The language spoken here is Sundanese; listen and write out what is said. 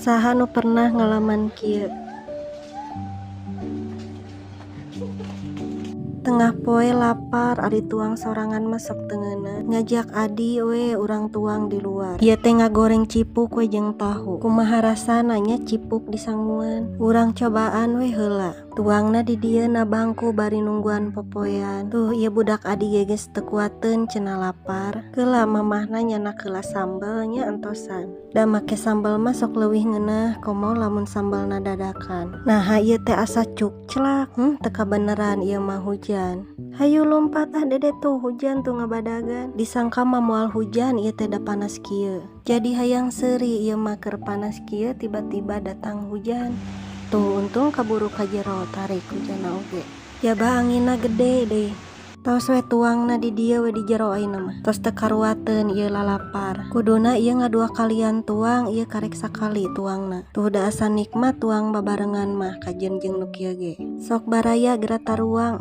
Saha nu pernah ngalaman kieu? Tengah poe lapar, ari tuang sorangan mah sok teu ngeunah. Ngajak adi we urang tuang di luar. Ieu teh ngagoreng cipuk we jeung tahu. Kumaha rasana nya cipuk disanguan? Urang cobaan we heula. Tuangna di dieu na bangku bari nungguan popoean. Tuh ieu budak adi ge geus teu kuateun cenah lapar. Heula mamahna nyanak heula sambel nya entosan. Da make sambel mah sok leuwih ngeunah komo lamun sambelna dadakan. Naha ieu teh asa cukclak, teu kabeneran ieu mah hujan. Hayu lompat ah dede, tuh hujan tuh ngabadagan. Disangka mah moal hujan ieu teh, da panas kieu. Jadi hayang seuri ieu mah, keur panas kieu tiba-tiba datang hujan. Tuh, untung kaburu ka jero, tarik hujanna oge. Jaba anginna gede deui. Tos we tuangna di dieu we, di jero ayeuna mah. Tos teu karuateun ieu lalapar. Kuduna ieu ngadua kalian tuang, ieu karek sakali tuangna. Tuh, da asa nikmat tuang babarengan mah, kajeun jeung nu kieu ge. Sok baraya geura taruang.